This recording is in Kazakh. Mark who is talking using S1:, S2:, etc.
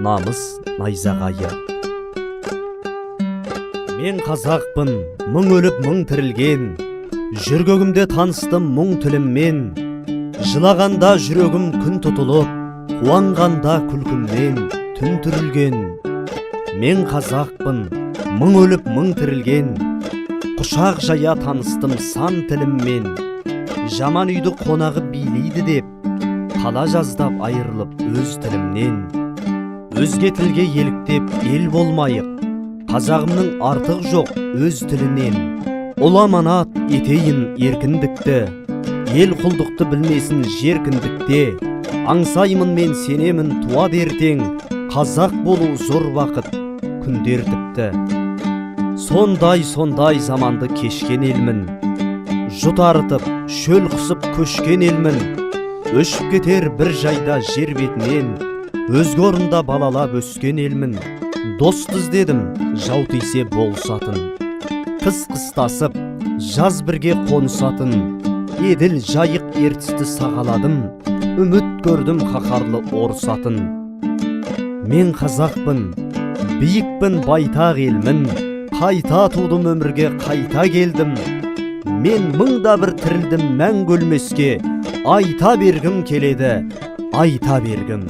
S1: Намыс найзағайы. Мен қазақпын, мың өліп, мың тірілген. Жөргегімде таныстым мұң тіліммен. Жылағанда жүрегім күн тұтылып, қуанғанда күлкімнен түн түрілген. Мен қазақпын, мың өліп, мың тірілген. Құшақ жая таныстым сан тіліммен. Жаман үйді қонағы билейді деп, қала жаздап айырылып өз тілімнен. Өзге тілге еліктеп ел болмайық, қазағымның артық жоқ өз тілінен. Ұлы аманат етейін еркіндікті, ел құлдықты білмесін жеркіндікте. Аңсаймын мен, сенемін, туады ертең, қазақ болу зор бақыт, күндер тіпті. Сондай, сондай заманды кешкен елмін. Жұт арытып, шөл қысып көшкен елмін. Өшіп кетер бір жайда жер бетінен, өзге орында балалап өскен елмін. Досты іздедім, жау тисе болысатын. Қыс қыстасып, жаз бірге қонысатын. Еділ, Жайық, Ертісті сағаладым, үміт көрдім қаһарлы орысатын. Мен қазақпын, биікпін, байтақ елмін. Қайта тудым өмірге, қайта келдім. Мен мың да бір тірілдім мәңгі өлмеске. Айта бергім келеді, айта бергім.